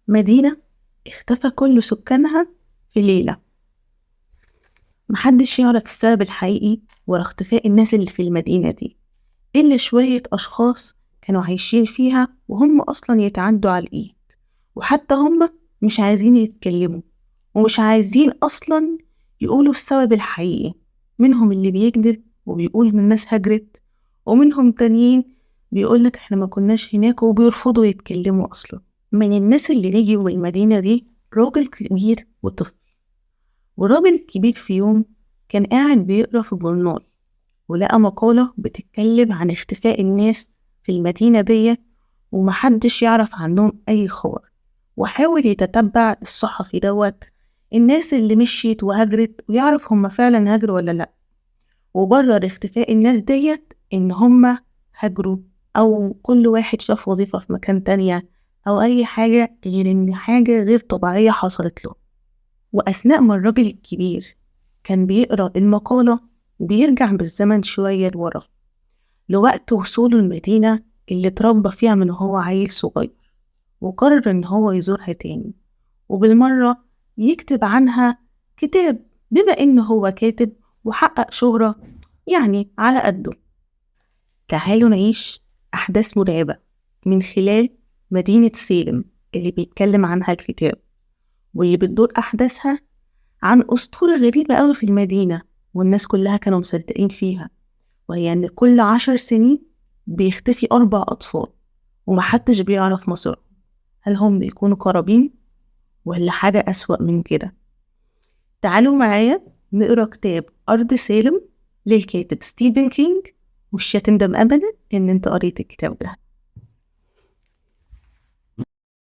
مدينة اختفى كل سكانها في ليلة، محدش يعرف السبب الحقيقي ورا اختفاء الناس اللي في المدينة دي إلا شوية أشخاص كانوا عايشين فيها وهم أصلا يتعدوا على الإيد، وحتى هم مش عايزين يتكلموا ومش عايزين أصلا يقولوا السبب الحقيقي. منهم اللي بيكذب وبيقول إن الناس هجرت، ومنهم تانيين بيقولك إحنا ما كناش هناك وبيرفضوا يتكلموا أصلا. من الناس اللي رجعوا المدينة دي راجل كبير وطفل. والراجل الكبير في يوم كان قاعد بيقرأ في جورنال ولقى مقالة بتتكلم عن اختفاء الناس في المدينة دي ومحدش يعرف عنهم أي خبر، وحاول يتتبع الصحفي دوت الناس اللي مشيت وهجرت ويعرف هم فعلا هاجروا ولا لأ، وبرر اختفاء الناس ديت إن هم هاجروا أو كل واحد شاف وظيفة في مكان تانية أو أي حاجة غير إن حاجة غير طبيعية حصلت له. وأثناء ما الراجل الكبير كان بيقرأ المقالة بيرجع بالزمن شوية لورا لوقت وصوله المدينة اللي اتربى فيها من هو عيل صغير، وقرر إن هو يزورها تاني وبالمرة يكتب عنها كتاب بما إن هو كاتب وحقق شهرة يعني على قده. تعالوا نعيش أحداث مرعبة من خلال مدينة سالم اللي بيتكلم عنها الكتاب، واللي بتدور أحداثها عن أسطورة غريبة أوي في المدينة والناس كلها كانوا مصدقين فيها، وهي إن كل 10 سنين بيختفي 4 أطفال ومحدش بيعرف مصيرهم، هل هم بيكونوا قرابين ولا حاجة أسوأ من كده؟ تعالوا معايا نقرأ كتاب أرض سالم للكاتب ستيفن كينج، مش هتندم أبدا إن أنت قريت الكتاب ده.